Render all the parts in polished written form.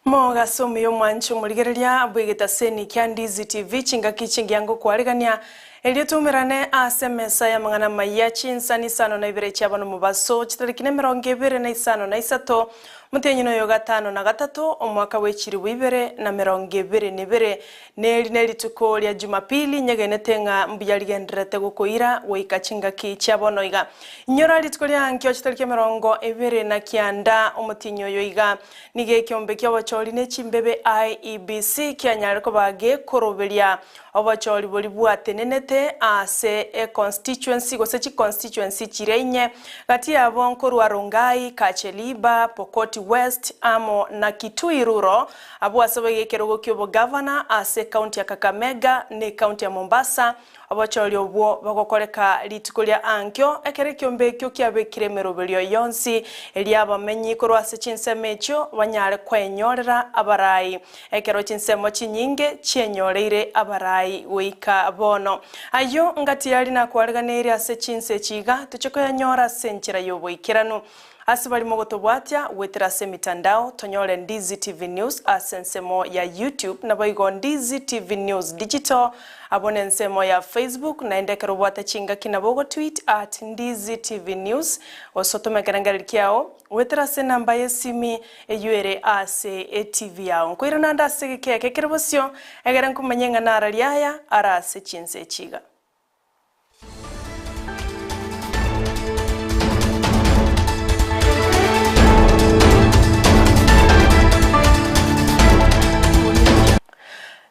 Mogaso omuya omwanche omorigereria bw'egetaseni kia Ndizi TV chingaki chingiya ngokwarigania erio toumerane ase emesa y'amang'ana amayia chinsani isano na ibere chiabo nomobaso chitariki nemerongo ebere na isano na isato omotienyi noyo gatano na gatato omwaka bw'echiribu ibere na merongo ebere na ebere Neri nerituko ria Jumapili, nyegenete ng'a mbuya rigendererete gokoira goika chingaki chia bono iga. Inyora rituko ria ankio chitariki emerongo ebere na kianda omotienyi oyo iga, nigo ekeombe ki'obochori ne chimbebe IEBC kianyare koba gekoroberia obochori boria bwatenenete ase econstituency gose chiconstituency chiria inye, gati yabo nkorwa Rongai, Kacheliba, Pokoti West amo na Kitui Rural. Abwo ase boigo ekerogo ki'obogavana ase ekaunti ya Kakamega na ekaunti ya Mombasa, obochori obwo bogokoreka rituko ria ankio, ekero ekiombe ekio kiabekire emeroberio yonsi eria abamenyi korwa ase chinsemo echio banyare kwenyorera abarai, ekero chinsemo chinyinge chienyoreire abarai goika bono. Ayio ngati aria nakwareganeirie ase chinse echi iga, tochie koyanyora ase enchera y'oboikeranu. Ase baria mogotobwatia goetera ase emitandao, tonyore Ndizi TV News ase ensemo ya YouTube, naboigo Ndizi TV News Digital abwo nensemo ya Facebook, naende ekero obwate chingaki nabo ogotweet at Ndizi TV News, gose otome ekerengererio kiao goetera ase enamba y'esimi eyio ere ase etv yao. Nkoirana ande ase egeka eke kere bosio, egere nkomanye ng'a narari aya are ase chinse echi iga.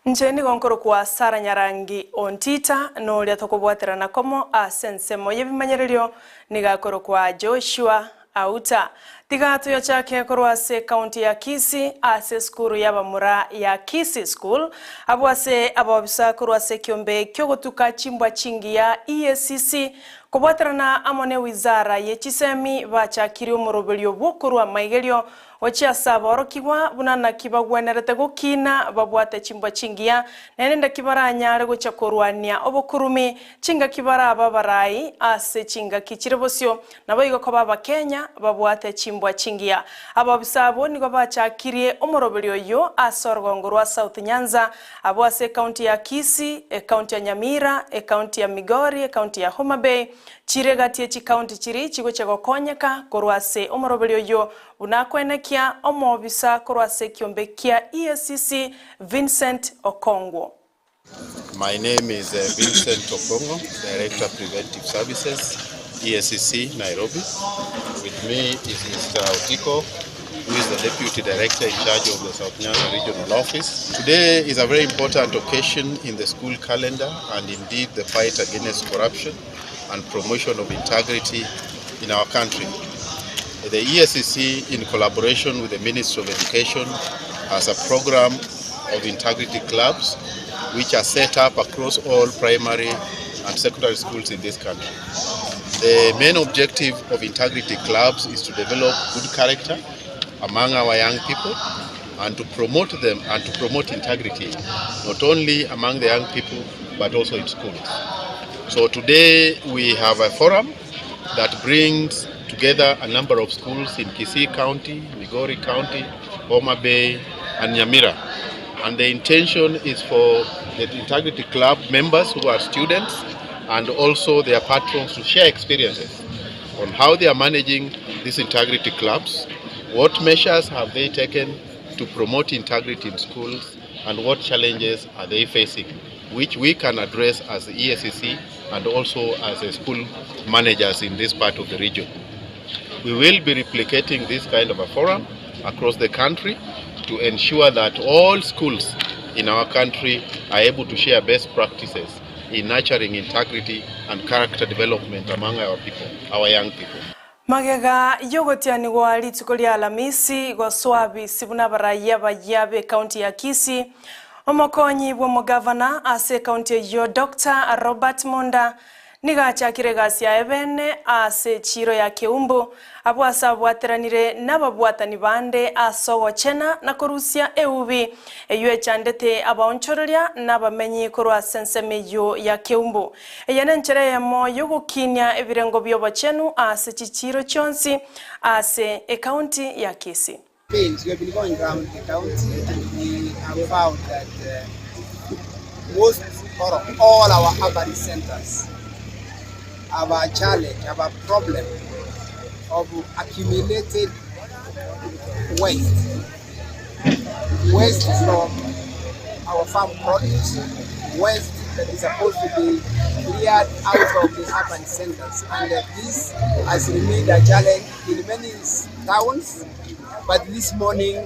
Inche nigo nkorokwa Sarah Nyarangi Ontita, na oria tokobwaterana komo ase ensemo y'ebimanyererio nigo akorokwa Joshua Auta. Tiga toyochake korwa ase ekaunti ya Kisii ase esukuru y'abamura ya Kisii School, abwo ase abaobisa korwa ase ekiombe ki'ogotuka chimbwa chingiya EACC kobwaterana amo ne wizara ye chisemi bachakirie omoroberio bw'okorwa amaigerio Gochia ase aborokigwa, buna naki bagwenerete gokiina babwate chimbwa chingiya, naende ndaki baranyare gochia korwania obokurumi, chingaki barabe abarai ase chingaki chire bosio, naboigo koba Abakenya babwate chimbwa chingiya. Abaofisa abwo nigo bachakirie omoroberio oyio ase orogongo rwa South Nyanza, abwo ase ekaunti ya Kisii, ekaunti ya Nyamira, ekaunti ya Migori, ekaunti ya Homa Bay, Chire gati ye chikaunti chiria chigochia gokonyeka korwa ase omoroberio oyio, buna akoenekia omoobisa korwa ase ekiombe kia EACC Vincent Okongwo. My name is Vincent Okong'o, Director Preventive Services, EACC, Nairobi. With me is Mister Otiko, who is the Deputy Director in charge of the South Nyanza Regional Office. Today is a very important occasion in the school calendar and indeed the fight against corruption and promotion of integrity in our country. The EACC, in collaboration with the Ministry of Education, has a program of integrity clubs which are set up across all primary and secondary schools in this country. The main objective of integrity clubs is to develop good character among our young people and to promote them and to promote integrity not only among the young people but also in schools. So today we have a forum that brings together a number of schools in Kisii County, Migori County, Homa Bay and Nyamira. And the intention is for the Integrity Club members who are students and also their patrons to share experiences on how they are managing these integrity clubs, what measures have they taken to promote integrity in schools, and what challenges are they facing, which we can address as the EACC and also as a school managers in this part of the region. We will be replicating this kind of a forum across the country to ensure that all schools in our country are able to share best practices in nurturing integrity and character development among our people, our young people. Magega y'ogotianigwa rituko ria Alamisi gosoa abisi buna abarai abayia b'ekaunti ya Kisii, omokonyi bw'omogavana ase ekaunti eyio Doctor Robert Monda Nigo achakire egasi yaye bene ase echiiro ya Keumbu, abwo ase abwateranire nababwatani bande ase ogochena na korusia eubi eyio echandete abaonchoreria na abamenyi korwa ase ensemo eyio ya Keumbu. Eye nenchera eyemo y'ogokinia ebirengo bi'obochenu ase chichiiro chionsi ase ekaunti ya Kisii. We have been going round the county and we have found that most or all our urban centers have a challenge, have a problem of accumulated waste, waste from our farm produce, waste that is supposed to be cleared out of the urban centers. And this has remained a challenge in many towns. But this morning,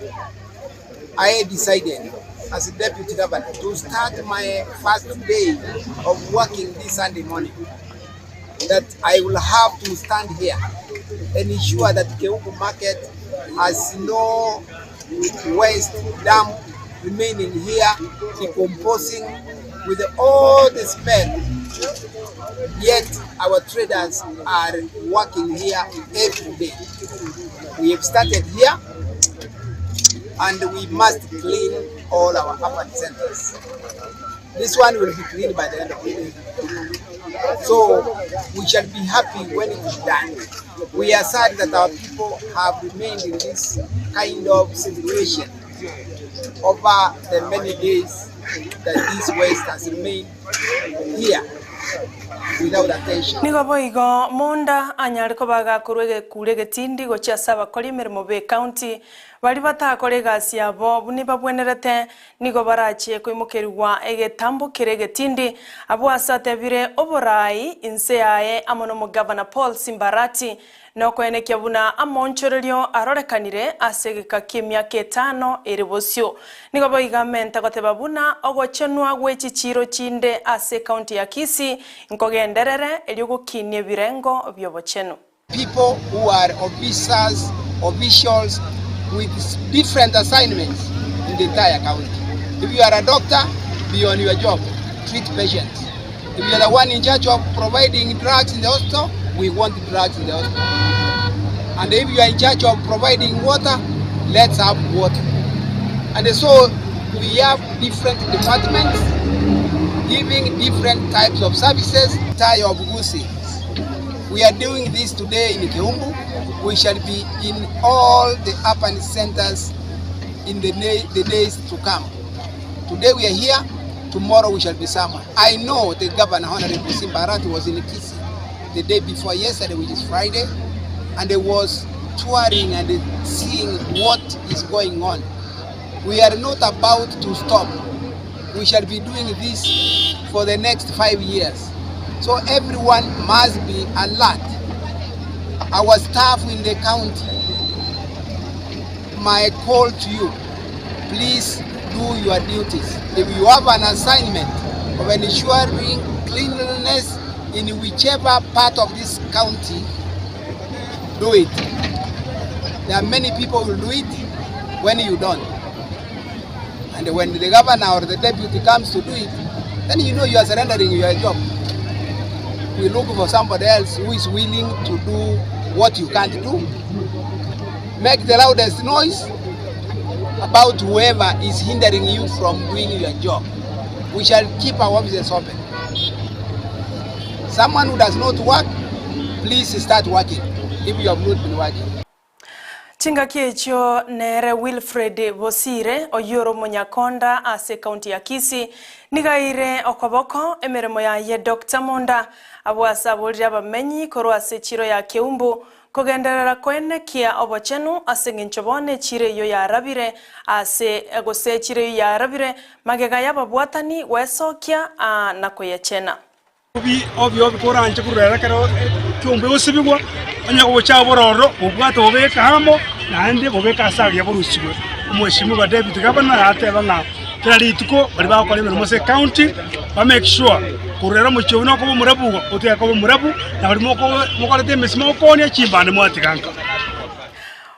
I decided as a deputy governor to start my first day of working this Sunday morning that I will have to stand here and ensure that Keumbu market has no waste dump remaining here decomposing with all the smell. Yet our traders are working here every day. We have started here and we must clean all our urban centers. This one will be cleaned by the end of the day. So we shall be happy when it is done. We are sad that our people have remained in this kind of situation over the many days that this waste has remained here without attention. Nigo boigo Monda anyare koba agakorwa egekuro egetindi gochia ase abakori emeremo b'ecounty Baria batakora egasi yabo buna ebabwenerete, nigo barachie koimokerigwa egetambo kere egetindi. Abwo ase atebire oboraai inse yaye amo nomogavana Paul Simbarati, nokoenekia buna amoonchorerio arorekanire ase egeka ki'emiaka etano ere bosio. Nigo boigo amente goteba buna ogochenwa gwe chichiiro chinde ase ecounty ya Kisii nkogenderere erio gokinia ebirengo bi'obochenu. People who are officers, officials with different assignments in the entire county. If you are a doctor, be on your job, treat patients. If you are the one in charge of providing drugs in the hospital, we want drugs in the hospital. And if you are in charge of providing water, let's have water. And so we have different departments giving different types of services. Tie of Gusii. We are doing this today in Keumbu. We shall be in all the urban centers in the, the days to come. Today we are here, tomorrow we shall be somewhere. I know the governor, Honorable Simba Arati, was in Kisii the day before yesterday, which is Friday, and he was touring and seeing what is going on. We are not about to stop. We shall be doing this for the next 5 years. So everyone must be alert. Our staff in the county, my call to you, please do your duties. If you have an assignment of ensuring cleanliness in whichever part of this county, do it. There are many people who do it when you don't. And when the governor or the deputy comes to do it, then you know you are surrendering your job. We look for somebody else who is willing to do what you can't do. Make the loudest noise about whoever is hindering you from doing your job. We shall keep our offices open. Someone who does not work, please start working if you have not been working. Chingaki echio nere Wilfred Bosire, oyio ore omonyakonda ase ekaunti ya Kisii, nigo aire okoboko emeremo yaye Doctor Monda abwo ase aborire abamenyi korwa ase echiro ya Keumbu kogenderera koenekia obochenu ase eng'encho bono echiro eyio yarabire ase gose echiro eyio yarabire magega y'ababwatani gwesokia aa na koyechena. Obi obi koranche korwa ere ekero ekiombe egosibigwa, onye gocha bororo bobwate bobeke amo, naende bobeke ase aria borusigwe. Omweshimiwa Deputy Governor agateba ng'a kera rituko baria bagokora emeremo ase ecounty ba make sure korwa ere omochie oyio nokoba omorabu igo, otige koba omorabu, na baria moko mokorete emesii mogokoonia chimbande mwatiga nka.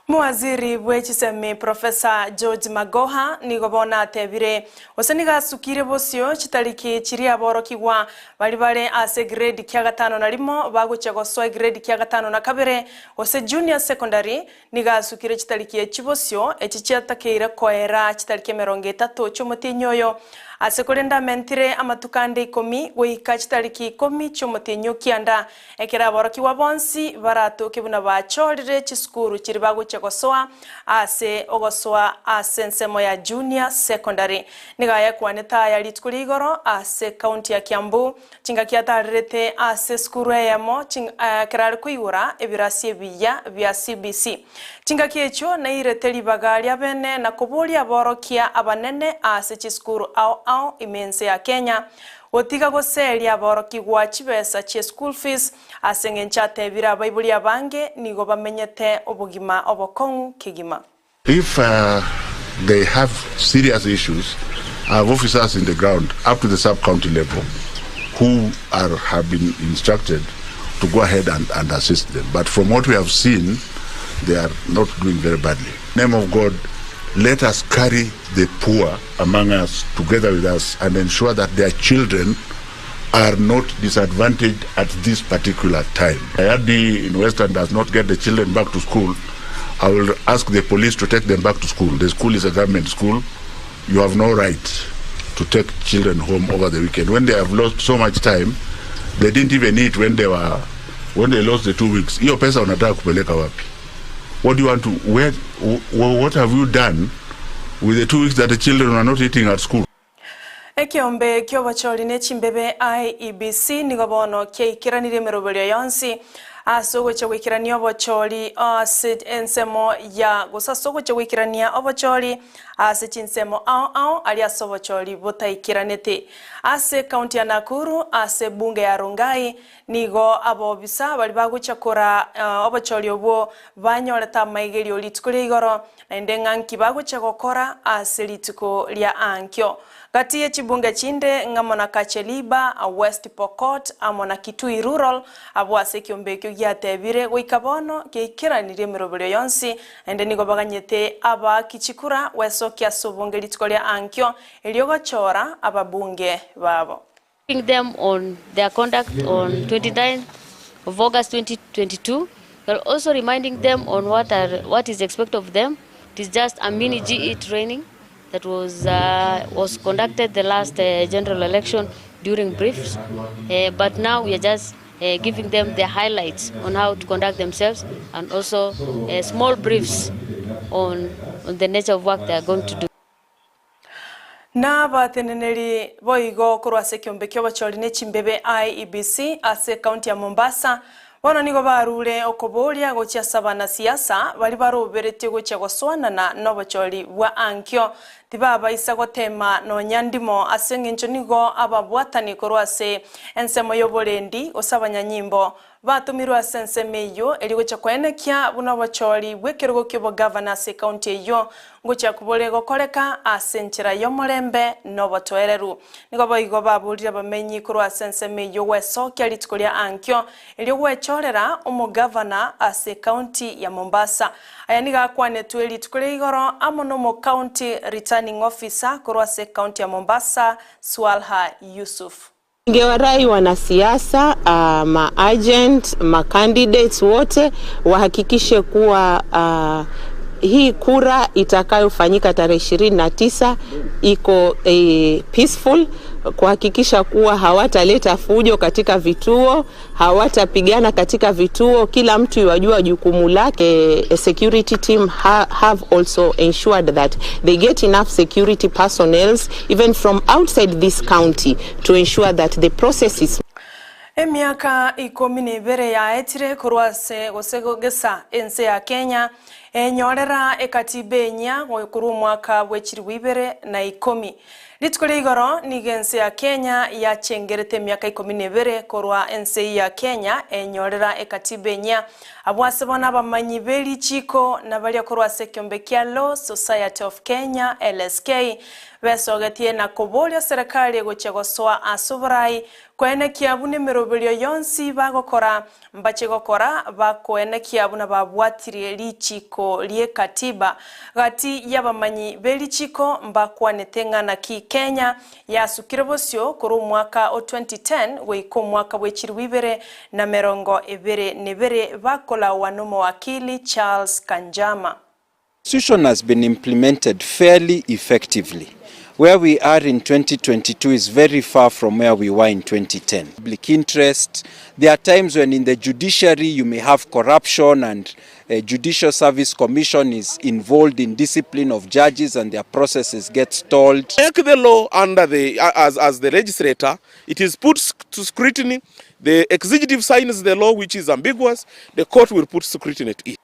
Mowaziri bwe chisemi Professor George Magoha nigo bono atebire gose nigo asukire bosio chitariki chiria aborokigwa baria bare ase egrade kia gatano na rimo bagochia gosoa egrade kia gatano na kabere gose junior secondary nigo asukire chitariki echi bosio echi chiatakeire koera chitariki emerongo etato chiomotienyi oyo. Ase korende amentire amatuko ande ikomi goika chitariki ikomi chi'omotienyi o kianda, ekero aborokigwa bonsi baratoke buna bachorire chisukuru chiria bagochia gosoa ase ogosoa ase ensemo ya Junior Secondary. Nigo ayakwanete aya rituko ria igoro ase county ya Kiambu, chingaki atarerete ase esukuru eyemo ekero are koigora ebirasi ebiya bia CBC. Chingaki echio nairete ribaga ria bene na koboria aborokia abanene ase chisukuru ao ao ime ense ya Kenya, gotiga goseria aborokigwa chibesa chie school fees ase engencho atebire abaibori abange nigo bamenyete obogima obokong'u kegima. If they have serious issues, I have officers in the ground up to the sub county level who are have been instructed to go ahead and, and assist them. But from what we have seen, they are not doing very badly. Name of God, let us carry the poor among us together with us and ensure that their children are not disadvantaged at this particular time. Ayadi in Western does not get the children back to school. I will ask the police to take them back to school. The school is a government school. You have no right to take children home over the weekend. When they have lost so much time, they didn't even eat when they were when they lost the 2 weeks. Hiyo pesa unataka kupeleka wapi? What do you want to where what have you done with the 2 weeks that the children were not eating at school? Ekeombe ki'obochori ne chimbebe IEBC nigo bono kiaikeranirie emeroberio yonsi ase ogochia goikerania obochori ase ensemo ya gose ase ogochia goikerania obochori ase chinsemo ao ao aria ase obochori botaikeranete. Ase ekaunti ya Nakuru ase ebunge ya Rongai nigo abobisa baria bagochia kora obochori obwo banyorete amaigerio rituko ria igoro naende ng'a nki bagochia gokora ase rituko ria ankio. Gati ye chibunge chinde ng'amo na Kacheliba, West Pokot amo na Kitui Rural abwo ase ekiombe ekio giatebire goika bono giaikeranirie emeroberio yonsi naende nigo baganyete abaaki chikura gwesokia ase obonge rituko ria ankio erio gochora ababunge babo. Them on their conduct on 29th of August 2022. We are also reminding them on what is expected of them. It is just a mini GE training that was conducted the last general election during briefs. But now we are just giving them the highlights on how to conduct themselves and also small briefs on the nature of work they are going to do. Nabateneneri boigo korwa ase ekiombe kia obochori ne chimbebe IEBC ase ekaunti ya Mombasa bono nigo barure okoboria gochia ase abanasiasa baria baroberetie gochia gosoanana na obochori bwa ankio tibabaisa gotema nonya ndimo ase eng'encho nigo ababwatani korwa ase ensemo ya oborendi gose abanyanyimbo batumirwe ase ensemo eywo eri gochia koenekia buna obochori bwa ekerogo kia obogavana ase ekaunti eywo ngochia kobore gokoreka ase enchera ya omorembe na obotoereru. Nigo boigo baburire abamenyi korwa ase ensemo eywo gwesokia rituko ria ankio erio gwechorera omogavana ase ekaunti ya Mombasa. Aya nigo akwanetwe rituko ria igoro amo na omocounty returning officer korwa ase ekaunti ya Mombasa Swalha Yusuf. Ningewarai wanasiasa, ma-agent, ma-candidates wote wahakikishe kuwa hii kura itakayofanyika tarehe 29 iko peaceful, kuhakikisha kuwa hawataleta fujo katika vituo, hawatapigana katika vituo. Kila mtu yajua jukumu lake. Security team have also ensured that they get enough security personnels even from outside this county to ensure that the process is Emiaka 12 yaetire korwa ase gose gesa ense ya Kenya enyorera ekatiba enya korwa omwaka bwa 2010. Rituko ria igoro nigo ense ya Kenya yachengerete emiaka 12 korwa ense ya Kenya enyorera ekatiba enya abwo ase bono abamanyi b'erichiko na baria korwa ase ekiombe kia Law Society of Kenya LSK besogetie na koboria serikali egochia gosoa ase oborai koenekia buna emeroberio yonsi bagokora mbache gokora bakoenekia buna babwatirie richiko rie katiba. Gati y'abamanyi b'erichiko mbakwanete ng'ana ki Kenya yasukire bosio korwa omwaka o 2010 goika omwaka bwa 2022 bakolawa n'omowakili Charles Kanjama. Constitution has been implemented fairly effectively. Where we are in 2022 is very far from where we were in 2010. Public interest. There are times when in the judiciary you may have corruption and a Judicial Service Commission is involved in discipline of judges and their processes get stalled. Make the law under the, as, as the legislator, it is put to scrutiny. The executive signs the law which is ambiguous, the court will put scrutiny to it.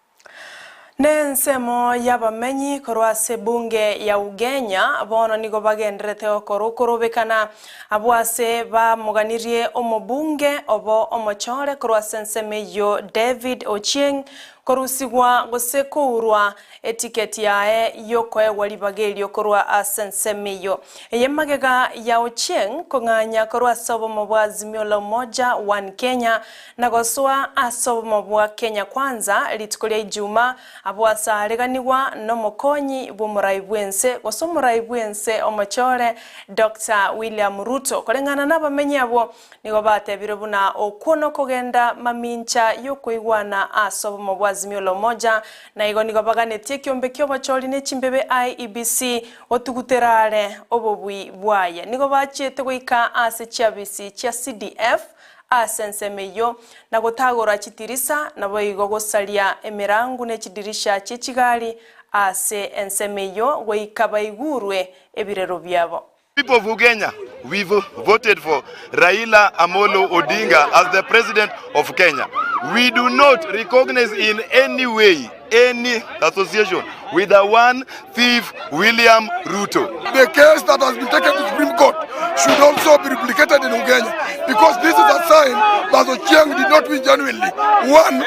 Nensemo y'abamenyi korwa ase ebunge ya Ugenya bono nigo bagendererete gokora okorobekana abwo ase bamoganirie omobunge obo omochore korwa ase ensemo eyio David Ochieng korusigwa gose kourwa etiketi yaye y'okoegwa ribaga erio korwa ase ensemo eyio. Eye magega ya Ochieng kong'anya korwa ase obomo bwa Azimio la Umoja One Kenya na gosoa ase obomo bwa Kenya Kwanza rituko ria Ijuma, abwo ase areganigwa nomokonyi bw'omorai bw'ense gose omorai bw'ense omochore Doctor William Ruto. Koreng'ana nabamenyi abwo nigo batebire buna okwo nokogenda mamincha y'okoigwana ase obomo bwa Azimio la Umoja, na igo nigo baganetie ekiombe ki'obochori ne chimbebe IEBC gotugutera are obobui bwaye. Nigo bachiete goika ase chiabisi chia CDF ase ensemo eyio, na gotagora chitirisa, naboigo gosaria emerangu ne chidirisha chie chigari ase ensemo eyio, goika baigurwe ebirero biabo. People of Ugenya, we've voted for Raila Amolo Odinga as the president of Kenya. We do not recognize in any way any association with the one thief William Ruto. The case that has been taken to Supreme Court should also be replicated in Ugenya because this is a sign that Ochieng did not win genuinely. One,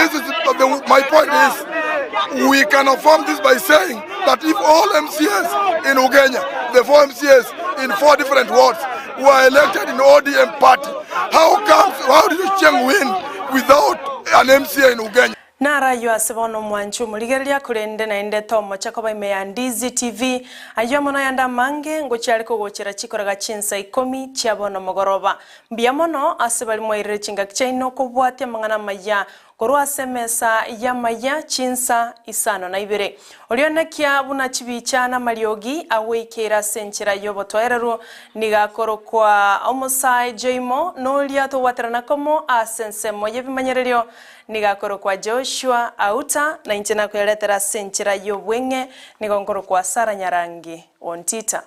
this is the, my point is we can affirm this by saying that if all MCAs in Ugenya, the four MCAs in four different wards, were elected in ODM party, how comes how did Ochieng win without an MCA in Ugenya? Narayio ase bono omwanchi omorigereria, korende naende tomocha koba ime ya Ndizi TV. Ayio amo nayande amange ngochia are kogochera chikoraga chinsa ikomi chia bono mogoroba. Mbuya mono ase baria mwairire chingaki chiaino kobwatia amang'ana amaya korwa ase emesa y'amaya chinsa isano na ibere. Orionekia buna chibicha namariogi agoikeire ase enchera y'obotoereru, nigo akorokwa omosae Joimo, noria togwaterana komo ase ensemo y'ebimanyererio Nigo akorokwa Joshua Auta, na inche nakoyaretera ase enchera y'obweng'e, nigo nkorokwa Sara Nyarangi Ontita.